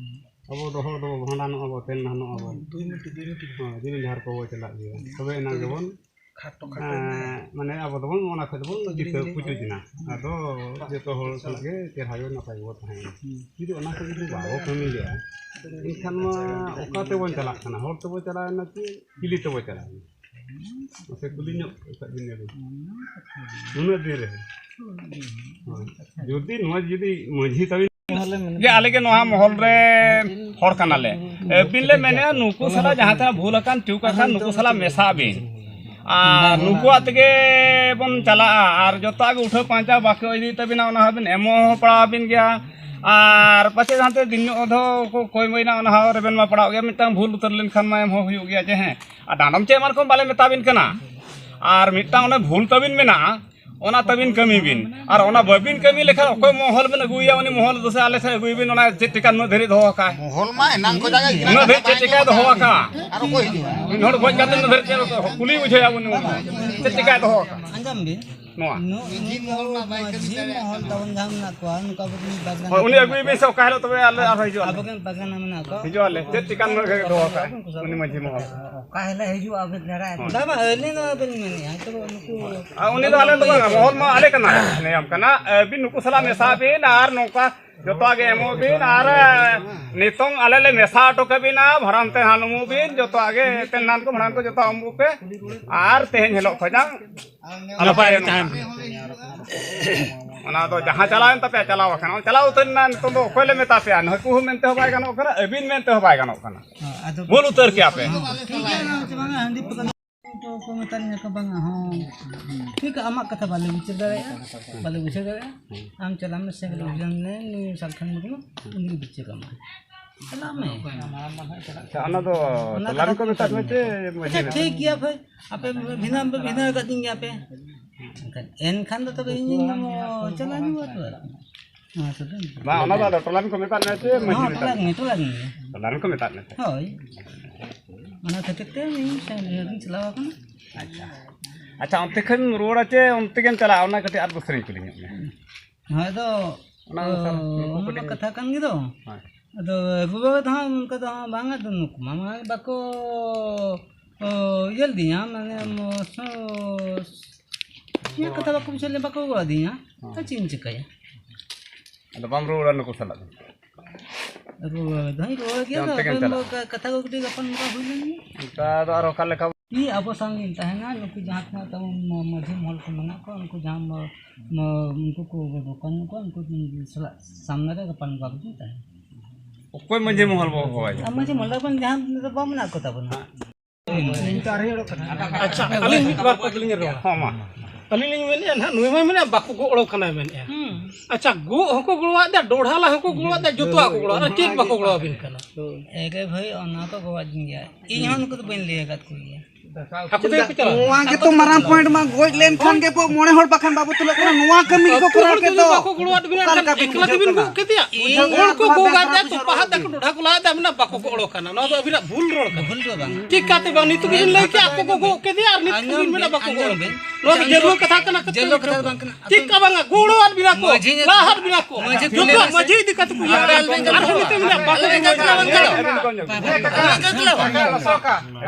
ᱟᱵᱚ ᱫᱚ ᱦᱚᱲ ᱫᱚᱵᱚ ᱵᱷᱟᱸᱰᱟᱱᱚᱜᱼᱟ ᱵᱚ, ᱛᱮᱞ ᱱᱟᱦᱟᱱᱚᱜᱼᱟ ᱵᱚ᱾ ᱦᱩᱸ, ᱫᱩᱭ ᱢᱤᱱᱤᱴ, ᱫᱩᱭ ᱢᱤᱱᱤᱴ᱾ ᱦᱮᱸ, ᱡᱤᱞᱤᱧ ᱰᱟᱦᱟᱨ ᱠᱚᱵᱚ ᱪᱟᱞᱟᱜ ᱜᱮᱭᱟ᱾ ᱦᱩᱸ᱾ ᱛᱚᱵᱮ ᱮᱱᱟᱝ ᱜᱮᱵᱚᱱ ᱠᱷᱟᱴᱚ ᱠᱷᱟᱴᱚ᱾ ᱮᱸ, ᱢᱟᱱᱮ ᱟᱵᱚ ᱫᱚᱵᱚᱱ ᱚᱱᱟ ᱠᱷᱚᱡ ᱫᱚᱵᱚᱱ ᱡᱤᱛᱟᱹᱣ ᱯᱩᱪᱩᱡ ᱮᱱᱟ᱾ ᱟᱫᱚ ᱡᱚᱛᱚ ᱦᱚᱲ ᱥᱟᱞᱟᱜ ᱜᱮ ᱪᱮᱦᱨᱟ ᱜᱮ ᱱᱟᱯᱟᱭ ᱜᱮᱵᱚ ᱛᱟᱦᱮᱸᱭᱮᱱᱟ᱾ ᱦᱩᱸ᱾ ᱡᱩᱫᱤ ᱚᱱᱟ ᱠᱚ ᱡᱩᱫᱤ ᱵᱟᱵᱚ ᱠᱟᱹᱢᱤ ᱞᱮᱜᱼᱟ, ᱮᱱᱠᱷᱟᱱ ᱢᱟ ᱚᱠᱟ ᱛᱮᱵᱚᱱ ᱪᱟᱞᱟᱜ ᱠᱟᱱᱟ? ᱦᱚᱲ ᱛᱮᱵᱚ ᱪᱟᱞᱟᱣᱮᱱᱟ ᱪᱮ ᱪᱤᱞᱤ ᱛᱮᱵᱚ ᱪᱟᱞᱟᱣᱮᱱᱟ? ᱢᱟᱥᱮ ᱠᱩᱞᱤ ᱧᱚᱜ ᱟᱠᱟᱫ ᱵᱤᱱ ᱜᱮᱵᱤᱱ᱾ ᱱᱩᱱᱟᱹᱜ ᱫᱤᱱ ᱨᱮ᱾ ᱦᱳᱭ᱾ ᱡᱩᱫᱤ ᱱᱚᱣᱟ ᱡᱩᱫᱤ ᱢᱟᱹᱡᱷᱤ ᱛᱟᱵᱤᱱ ᱜᱮ ᱟᱞᱮ ᱜᱮ ᱱᱚᱣᱟ ᱢᱚᱦᱚᱞ ᱨᱮ ᱦᱚᱲ ᱠᱟᱱᱟᱞᱮ᱾ ᱟᱹᱵᱤᱱ ᱞᱮ ᱢᱮᱱᱮᱫᱼᱟ, ᱱᱩᱠᱩ ᱥᱟᱞᱟᱜ ᱡᱟᱦᱟᱸ ᱛᱤᱱᱟᱹᱜ ᱵᱷᱩᱞ ᱟᱠᱟᱱ ᱪᱩᱠ ᱟᱠᱟᱱ, ᱱᱩᱠᱩ ᱥᱟᱞᱟᱜ ᱢᱮᱥᱟᱜ ᱵᱤᱱ᱾ ᱟᱨ ᱱᱩᱠᱩᱣᱟᱜ ᱛᱮᱜᱮ ᱵᱚᱱ ᱪᱟᱞᱟᱜᱼᱟ᱾ ᱟᱨ ᱡᱚᱛᱚᱣᱟᱜ ᱜᱮ ᱩᱴᱷᱟᱹᱣ ᱯᱟᱧᱪᱟᱣ ᱵᱟᱠᱚ ᱤᱫᱤ ᱛᱟᱹᱵᱤᱱᱟ, ᱚᱱᱟ ᱦᱚᱸᱵᱤᱱ ᱮᱢᱚᱜ ᱦᱚᱸ ᱯᱟᱲᱟᱣ ᱟᱹᱵᱤᱱ ᱜᱮᱭᱟ᱾ ᱟᱨ ᱯᱟᱪᱮᱫ ᱦᱟᱱᱛᱮ ᱫᱤᱱ ᱧᱚᱜ ᱫᱚ ᱠᱚ ᱠᱚᱭ ᱢᱟᱹᱭᱱᱟ, ᱚᱱᱟ ᱦᱚᱸ ᱨᱮᱵᱮᱱ ᱢᱟ ᱯᱟᱲᱟᱣ ᱜᱮᱭᱟ᱾ ᱢᱤᱫᱴᱟᱝ ᱵᱷᱩᱞ ᱩᱛᱟᱹᱨ ᱞᱮᱱᱠᱷᱟᱱ ᱢᱟ ᱮᱢ ᱦᱚᱸ ᱦᱩᱭᱩᱜ ᱜᱮᱭᱟ ᱡᱮ ᱦᱮᱸ᱾ ᱟᱨ ᱰᱟᱸᱰᱚᱢ ᱪᱮᱫ ᱮᱢᱟᱱ ᱠᱚ ᱵᱟᱞᱮ ᱢᱮᱛᱟ ᱵᱤᱱ ᱠᱟᱱᱟ᱾ ᱟᱨ ᱢᱤᱫᱴᱟᱝ ᱚᱱᱮ ᱵᱷᱩᱞ ᱛᱟᱹᱵᱤᱱ ᱢᱮᱱᱟᱜᱼᱟ, ᱚᱱᱟ ᱛᱟᱹᱵᱤᱱ ᱠᱟᱹᱢᱤ ᱵᱤᱱ᱾ ᱟᱨ ᱚᱱᱟ ᱵᱟᱹᱵᱤᱱ ᱠᱟᱹᱢᱤ ᱞᱮᱠᱷᱟᱱ ᱚᱠᱚᱭ ᱢᱚᱦᱚᱞ ᱵᱮᱱ ᱟᱹᱜᱩᱭᱟ, ᱩᱱᱤ ᱢᱚᱦᱚᱞ ᱫᱚ ᱥᱮ ᱟᱞᱮ ᱥᱮᱫ ᱟᱹᱜᱩᱭ ᱵᱤᱱ, ᱚᱱᱟ ᱪᱮᱫ ᱴᱷᱤᱠᱟ ᱱᱩᱱᱟᱹᱜ ᱫᱷᱟᱹᱨᱤᱡ ᱫᱚᱦᱚ ᱟᱠᱟᱫ᱾ ᱢᱚᱦᱚᱞ ᱢᱟ ᱮᱱᱟᱝ ᱠᱚ ᱡᱟᱭᱜᱟ ᱜᱮ ᱩᱱᱟᱹᱜ ᱫᱷᱟᱹᱨᱤᱡ ᱪᱮᱫ ᱴᱷᱤᱠᱟᱭ ᱫᱚᱦᱚ ᱟᱠᱟᱫ? ᱟᱨ ᱚᱠᱚᱭ ᱦᱤᱡᱩᱜᱼᱟ? ᱢᱤᱫ ᱦᱚᱲ ᱜᱚᱡ ᱠᱟᱛᱮ ᱩᱱᱟᱹᱜ ᱫᱷᱟᱹᱨᱤᱡ ᱪᱮᱫ ᱠᱩᱞᱤ ᱵᱩᱡᱷᱟᱹᱣ ᱟᱵᱚᱱ ᱩᱱᱤ ᱪᱮᱫ ᱴᱷᱤᱠᱟᱭ ᱫᱚᱦᱚ ᱟᱠᱟᱫ? ᱟᱸᱡᱚᱢ ᱵᱤᱱ᱾ ᱱᱚᱣᱟ᱾ ᱱᱩ-, ᱱᱩᱠᱩ ᱢᱟᱹᱡᱷᱤ ᱢᱚᱦᱚᱞ ᱛᱟᱵᱚᱱ ᱡᱟᱦᱟᱸ ᱢᱮᱱᱟᱜ ᱠᱚᱣᱟ, ᱱᱩᱠᱩ ᱟᱵᱚ ᱨᱮᱱ ᱵᱟᱜᱟᱱ ᱦᱳᱭ, ᱩᱱᱤ ᱟᱹᱜᱩᱭ ᱵᱤᱱ ᱥᱮ ᱚᱠᱟ ᱦᱤᱞᱳᱜ ᱛᱚᱵᱮ ᱟᱞᱮ ᱟᱨᱦᱚᱸ ᱦᱤᱡᱩᱜ ᱟᱞᱮ᱾ ᱟᱵᱚ ᱨᱮᱱ ᱵᱟᱜᱟᱱ ᱢᱮᱱᱟᱜ ᱠᱚᱣᱟ᱾ ᱦᱤᱡᱩᱜ ᱟᱞᱮ᱾ ᱪᱮᱫ ᱴᱷᱤᱠᱟᱹᱱ ᱱᱚᱰᱮ ᱫᱚᱦᱚ ᱠᱟᱜᱼᱟ ᱩᱱᱠᱩ ᱥᱟᱞᱟᱜ᱾ ᱩᱱᱤ ᱢᱟᱹᱡᱷᱤ ᱢᱚᱦᱚᱞ? ᱚᱠᱟ ᱦᱤᱞᱳᱜ ᱦᱤᱡᱩᱜᱼᱟ ᱟᱵᱮᱱ ᱫᱟᱨᱟᱭ ᱛᱮ? ᱵᱟᱝ, ᱵᱟᱝ, ᱟᱹᱞᱤᱧ ᱫᱚ ᱵᱟᱵᱮᱱ ᱢᱮᱱᱮᱫᱼᱟ, ᱱᱤᱛᱚᱜ ᱱᱩᱠᱩ ᱟᱨ ᱩᱱᱤ ᱫᱚ ᱟᱞᱮ ᱫᱚ ᱵᱟᱝᱟ, ᱢᱚᱦᱚᱞ ᱢᱟ ᱟᱞᱮ ᱠᱟᱱᱟ, ᱱᱤᱭᱚᱢ ᱠᱟᱱᱟ᱾ ᱟᱹᱵᱤᱱ ᱱᱩᱠᱩ ᱥᱟᱞᱟᱜ ᱢᱮᱥᱟᱜ ᱵᱤᱱ ᱟᱨ ᱱᱚᱝᱠᱟ ᱡᱚᱛᱚᱣᱟᱜ ᱜᱮ ᱮᱢᱚᱜ ᱵᱤᱱ ᱟᱨ ᱱᱤᱛᱚᱝ ᱟᱞᱮ ᱞᱮ ᱢᱮᱥᱟ ᱦᱚᱴᱚ ᱠᱟᱵᱤᱱᱟ, ᱵᱷᱟᱲᱟᱢ ᱛᱮ ᱦᱟᱱᱩᱢᱩ ᱵᱤᱱ, ᱡᱚᱛᱚᱣᱟᱜ ᱜᱮ ᱛᱮᱱᱟᱱ ᱠᱚ ᱵᱷᱟᱲᱟᱢ ᱠᱚ ᱡᱚᱛᱚᱣᱟᱜ ᱮᱢᱚᱜ ᱯᱮ ᱟᱨ ᱛᱮᱦᱮᱧ ᱦᱤᱞᱳᱜ ᱠᱷᱚᱱᱟᱜ ᱱᱟᱯᱟᱭ ᱨᱮ ᱛᱟᱦᱮᱱ ᱯᱮ᱾ ᱚᱱᱟ ᱫᱚ ᱡᱟᱦᱟᱸ ᱪᱟᱞᱟᱣᱮᱱ ᱛᱟᱯᱮᱭᱟ, ᱪᱟᱞᱟᱣ ᱟᱠᱟᱱᱟ, ᱪᱟᱞᱟᱣ ᱩᱛᱟᱹᱨ ᱮᱱᱟ, ᱱᱤᱛᱚᱝ ᱫᱚ ᱚᱠᱚᱭ ᱞᱮ ᱢᱮᱛᱟ ᱯᱮᱭᱟ? ᱱᱩᱠᱩ ᱦᱚᱸ ᱢᱮᱱᱛᱮ ᱦᱚᱸ ᱵᱟᱭ ᱜᱟᱱᱚᱜ ᱠᱟᱱᱟ, ᱟᱹᱵᱤᱱ ᱢᱮᱱᱛᱮ ᱦᱚᱸ ᱵᱟᱭ ᱜᱟᱱᱚᱜ ᱠᱟᱱᱟ᱾ ᱦᱮᱸ, ᱟᱫᱚ ᱵᱷᱩᱞ ᱩᱛᱟᱹᱨ ᱠᱮᱜᱼᱟ ᱯᱮ᱾ ᱴᱷᱤᱠ ᱜᱮᱭᱟ, ᱚᱱᱟ ᱪᱮ ᱵᱟᱝᱟ, ᱦᱟᱺᱰᱤ ᱯᱟᱹᱣᱨᱟᱹ ᱠᱚ ᱢᱮᱛᱟ ᱞᱤᱧᱟ ᱠᱚ, ᱵᱟᱝᱟ, ᱦᱚᱸ, ᱴᱷᱤᱠ, ᱟᱢᱟᱜ ᱠᱟᱛᱷᱟ ᱵᱟᱞᱮ ᱵᱤᱪᱟᱹᱨ ᱫᱟᱲᱮᱭᱟᱜᱼᱟ, ᱵᱟᱞᱮ ᱵᱩᱡᱷᱟᱹᱣ ᱫᱟᱲᱮᱭᱟᱜᱼᱟ᱾ ᱟᱢ ᱪᱟᱞᱟᱜ ᱢᱮ, ᱥᱮᱸᱜᱮᱞ ᱚᱵᱷᱤᱡᱟᱱ ᱢᱮ, ᱱᱩᱭ ᱥᱟᱞᱠᱷᱟᱱ ᱢᱩᱨᱢᱩ, ᱩᱱᱤ ᱜᱮ ᱵᱤᱪᱟᱹᱨ ᱟᱢᱟᱭ᱾ ᱪᱟᱞᱟᱜ ᱢᱮ᱾ ᱟᱪᱪᱷᱟ, ᱚᱱᱟ ᱫᱚ ᱚᱱᱟ ᱛᱚᱞᱟ ᱠᱟᱛᱷᱟ ᱨᱮᱠᱚ ᱢᱮᱛᱟᱜ ᱢᱮ ᱪᱮ ᱢᱟᱹᱡᱷᱤ ᱟᱪᱪᱷᱟ, ᱨᱮ? ᱴᱷᱤᱠ ᱜᱮᱭᱟ ᱵᱷᱟᱹᱭ, ᱟᱯᱮ ᱵᱷᱤᱱᱟᱹ, ᱵᱷᱤᱱᱟᱹ ᱟᱠᱟᱫ ᱫᱤᱧ ᱜᱮᱭᱟ ᱯᱮ᱾ ᱮᱱᱠᱷᱟᱱ, ᱮᱱᱠᱷᱟᱱ ᱫᱚ ᱛᱚᱵᱮ ᱤᱧᱤᱧ ᱪᱟᱞᱟᱣ ᱧᱚᱜᱚᱜᱼᱟ ᱛᱚ᱾ ᱱᱚᱣᱟ ᱥᱩᱫᱷᱩ ᱵᱟᱝ, ᱚᱱᱟ ᱫᱚ ᱟᱫᱚ ᱴᱚᱞᱟ ᱨᱮᱱ ᱠᱚ ᱢᱮᱛᱟᱫ ᱢᱮᱭᱟ ᱥᱮ ᱢᱟᱹᱡᱷᱤ ᱦᱚᱸ, ᱢᱮᱛᱟᱫ ᱴᱚᱞᱟ ᱢᱮᱭᱟ? ᱨᱮᱱ ᱜᱮ, ᱴᱚᱞᱟ ᱨᱮᱱ ᱜᱮ᱾ ᱴᱚᱞᱟ ᱨᱮᱱ ᱠᱚ ᱢᱮᱛᱟᱫ ᱢᱮ ᱛᱟᱦᱮᱸᱫ? ᱦᱳᱭ᱾ ᱚᱱᱟ ᱠᱷᱟᱹᱛᱤᱨ ᱛᱮ ᱤᱧ ᱥᱟᱺᱜᱤᱧ ᱨᱤᱧ ᱪᱟᱞᱟᱣ ᱟᱠᱟᱱᱟ᱾ ᱟᱪᱪᱷᱟ᱾ ᱟᱪᱪᱷᱟ, ᱚᱱᱛᱮ ᱠᱷᱚᱱ ᱨᱩᱣᱟᱹᱲᱟ ᱪᱮ ᱚᱱᱛᱮ ᱜᱮᱢ ᱪᱟᱞᱟᱜᱼᱟ? ᱚᱱᱟ ᱠᱟᱹᱴᱤᱡ ᱟᱨ ᱫᱚᱥᱨᱟᱧ ᱠᱩᱞᱤ ᱧᱚᱜ ᱢᱮᱭᱟ᱾ ᱦᱳᱭ, ᱟᱫᱚ, ᱚᱱᱟ ᱚ, ᱫᱚ ᱥᱟᱨ, ᱩᱱᱠᱩ ᱚᱱᱟ ᱢᱟ ᱠᱟᱹᱴᱤᱡ ᱠᱟᱛᱷᱟ ᱠᱟᱱ ᱜᱮ ᱫᱚ᱾ ᱦᱳᱭ᱾ ᱟᱫᱚ ᱨᱩᱣᱟᱹᱲ ᱫᱚ ᱦᱟᱸᱜ ᱚᱱᱠᱟ ᱫᱚ ᱦᱟᱸᱜ ᱵᱟᱝ, ᱟᱫᱚ ᱱᱩᱠᱩ ᱢᱟ, ᱢᱟ ᱵᱟᱠᱚ, ᱚ, ᱤᱭᱟᱹ ᱞᱮᱫᱤᱧᱟ, ᱢᱟᱱᱮ, ᱢᱚ-, ᱥᱚ-, ᱤᱧᱟᱹᱜ ᱠᱟᱛᱷᱟ ᱵᱟᱠᱚ ᱵᱩᱡᱷᱟᱹᱣ ᱞᱮᱫ, ᱵᱟᱠᱚ ᱜᱚᱲᱚ ᱟᱹᱫᱤᱧᱟ᱾ ᱦᱚᱸ᱾ ᱟᱨ ᱪᱮᱫ ᱤᱧ ᱪᱤᱠᱟᱹᱭᱟ? ᱟᱫᱚ ᱵᱟᱢ ᱨᱩᱣᱟᱹᱲᱟ ᱱᱩᱠᱩ ᱥᱟᱞᱟᱜ ᱫᱚ? ᱨᱩᱣᱟᱹᱲ ᱫᱚᱧ ᱨᱩᱣᱟᱹᱲ ᱜᱮᱭᱟ, ᱚᱱᱛᱮ ᱜᱮᱢ ᱟᱫᱚ ᱪᱟᱞᱟᱜᱼᱟ? ᱠᱟ-, ᱠᱟᱛᱷᱟ ᱠᱚ ᱠᱟᱹᱴᱤᱡ ᱜᱟᱯᱟᱞ ᱢᱟᱨᱟᱣ ᱦᱩᱭ ᱞᱮᱱ ᱜᱮ᱾ ᱚᱱᱠᱟ ᱫᱚ ᱟᱨ ᱚᱠᱟ ᱞᱮᱠᱟ? ᱤᱧ ᱟᱵᱚ ᱥᱟᱶ ᱜᱤᱧ ᱛᱟᱦᱮᱱᱟ, ᱱᱩᱠᱩ ᱡᱟᱦᱟᱸ ᱛᱤᱱᱟᱹᱜ ᱛᱟᱵᱚᱱ ᱢᱟ-, ᱢᱟᱹᱡᱷᱤ ᱢᱚᱦᱚᱞ ᱠᱚ ᱢᱮᱱᱟᱜ ᱠᱚᱣᱟ, ᱩᱱᱠᱩ ᱡᱟᱦᱟᱸ ᱢᱟ-, ᱢᱟ-, ᱩᱱᱠᱩ ᱠᱚ ᱵᱚᱠᱚᱧ ᱠᱚᱣᱟ, ᱩᱱᱠᱩ ᱥᱟᱞᱟᱜ ᱥᱟᱢᱱᱟ ᱨᱮ ᱜᱟᱯᱟᱞ ᱢᱟᱨᱟᱣ ᱠᱟᱛᱮᱧ ᱛᱟᱦᱮᱱᱟ᱾ ᱚᱠᱚᱭ ᱢᱟᱹᱡᱷᱤ ᱢᱚᱦᱚᱞ ᱵᱚ ᱦᱚᱦᱚᱣᱟᱭᱟ? ᱟᱨ ᱢᱟᱹᱡᱷᱤ ᱢᱚᱦᱚᱞ ᱵᱚᱱ ᱡᱟᱦᱟᱸ ᱵᱟᱝ ᱢᱮᱱᱟᱜ ᱠᱚ ᱛᱟᱵᱚᱱᱟ᱾ ᱟᱪᱪᱷᱟ, ᱟᱹᱞᱤᱧ ᱢᱤᱫ ᱵᱟᱨ ᱠᱟᱛᱷᱟ ᱞᱤᱧ ᱨᱚᱲᱟ᱾ ᱦᱚᱸ, ᱢᱟ᱾ ᱟᱹᱞᱤᱧ ᱞᱤᱧ ᱢᱮᱱᱮᱫᱼᱟ ᱱᱟᱦᱟᱜ, ᱱᱩᱭ ᱢᱟᱭ ᱢᱮᱱᱮᱫᱼᱟ ᱵᱟᱠᱚ ᱜᱚᱜ ᱚᱲᱚᱠ ᱠᱟᱱᱟᱭ ᱢᱮᱱᱮᱫᱼᱟ᱾ ᱦᱩᱸ᱾ ᱟᱪᱪᱷᱟ, ᱜᱚᱜ ᱦᱚᱸᱠᱚ ᱜᱚᱲᱚᱣᱟᱫ ᱫᱮᱭᱟ, ᱰᱚᱰᱷᱟ ᱞᱟ ᱦᱚᱸᱠᱚ ᱜᱚᱲᱚᱣᱟᱫ ᱫᱮᱭᱟ, ᱡᱚᱛᱚᱣᱟᱜ ᱠᱚ ᱜᱚᱲᱚᱣᱟᱫ ᱫᱮᱭᱟ, ᱪᱮᱫ ᱵᱟᱠᱚ ᱜᱚᱲᱚᱣᱟᱵᱤᱱ ᱠᱟᱱᱟ? ᱮᱨᱮ ᱵᱷᱟᱹᱭ, ᱚᱱᱟ ᱠᱚ ᱜᱚᱲᱚᱣᱟᱫ ᱫᱤᱧ ᱜᱮᱭᱟ᱾ ᱤᱧ ᱦᱚᱸ ᱱᱩᱠᱩ ᱫᱚ ᱵᱟᱹᱧ ᱞᱟᱹᱭ ᱟᱠᱟᱫ ᱠᱚ ᱜᱮᱭᱟ᱾ ᱟᱠᱚ ᱛᱮᱜᱮ ᱠᱚ ᱪᱟᱞᱟᱜᱼᱟ᱾ ᱱᱚᱣᱟ ᱜᱮᱛᱚ ᱢᱟᱨᱟᱝ point ᱢᱟ, ᱜᱚᱡ ᱞᱮᱱᱠᱷᱟᱱ ᱜᱮ ᱵᱚ ᱢᱚᱬᱮ ᱦᱚᱲ ᱵᱟᱠᱷᱟᱱ ᱵᱟᱵᱚ ᱛᱩᱞᱟᱹᱜ ᱠᱟᱱᱟ, ᱱᱚᱣᱟ ᱠᱟᱹᱢᱤ ᱜᱮᱠᱚ ᱟᱹᱛᱩ ᱠᱚᱨᱟᱣ ᱦᱚᱲ ᱠᱮᱫ ᱡᱩᱫᱤ ᱫᱚ᱾ ᱵᱟᱠᱚ ᱜᱚᱲᱚᱣᱟᱫ ᱵᱤᱱᱟ ᱚᱠᱟ ᱠᱷᱟᱱ ᱞᱮᱠᱟ ᱵᱤᱱ ᱮᱠᱞᱟ ᱵᱩᱡᱷᱟᱹᱜ ᱛᱮᱵᱤᱱ ᱠᱟᱱᱟ? ᱜᱚᱜ ᱠᱮᱫᱮᱭᱟ? ᱤᱧ ᱜᱚᱲ ᱠᱚ ᱠᱷᱚᱱ ᱜᱚᱜ ᱵᱟᱨ ᱟᱫᱮᱭᱟ, ᱯᱩᱭᱥᱟᱹ ᱛᱚᱯᱟ ᱦᱟᱛ ᱫᱟᱠᱚ, ᱰᱚᱰᱷᱟ ᱠᱚ ᱞᱟᱦᱟᱫᱟ, ᱢᱮᱱᱟ ᱵᱟᱠᱚ ᱜᱚᱜ ᱚᱲᱚᱠ ᱠᱟᱱᱟ᱾ ᱱᱚᱣᱟ ᱫᱚ ᱟᱹᱵᱤᱱᱟᱜ ᱵᱷᱩᱞ ᱨᱚᱲ ᱠᱟᱱᱟ᱾ ᱵᱷᱩᱞ ᱫᱚ ᱵᱟᱝ᱾ ᱪᱤᱠᱟᱹᱛᱮ ᱵᱟᱝ? ᱱᱤᱛᱚᱜ ᱜᱮᱵᱤᱱ ᱞᱟᱹᱭ ᱠᱮᱜᱼᱟ ᱟᱠᱚ ᱠᱚ ᱜᱚᱜ ᱠᱮᱫᱮᱭᱟ ᱟᱨ ᱱᱤᱛ ᱟᱸᱡᱚᱢ ᱜᱮᱵᱤᱱ ᱢᱮᱱᱟ ᱵᱤᱱ, ᱵᱟᱠᱚ ᱜᱚᱜ ᱟᱸᱡᱚᱢ ᱚᱲᱚᱠ ᱵᱤᱱ᱾ ᱠᱟᱱᱟ᱾ ᱱᱚᱣᱟ ᱫᱚ ᱡᱟᱹᱨᱩᱲ ᱠᱟᱛᱷᱟ ᱫᱚ ᱵᱟᱝ ᱠᱟᱱᱟ᱾ ᱪᱮᱫ ᱠᱟ ᱵᱟᱝᱟ? ᱜᱚᱲᱚᱣᱟᱫ ᱵᱤᱱᱟ ᱠᱚ, ᱢᱟᱹᱡᱷᱤ ᱞᱟᱦᱟᱫ ᱵᱤᱱᱟ ᱠᱚ᱾ ᱢᱟᱹᱡᱷᱤ ᱡᱚᱛᱚᱣᱟᱜ ᱢᱟᱹᱡᱷᱤ ᱤᱫᱤ ᱠᱟᱛᱮ ᱠᱚ ᱤᱭᱟᱹ ᱟᱨ ᱠᱟᱱᱟ᱾ ᱟᱨᱦᱚᱸ ᱱᱤᱛᱚᱜ ᱢᱮᱱᱟ ᱵᱟᱠᱚ ᱜᱚᱜ ᱚᱲᱚᱠ ᱠᱟᱱᱟ᱾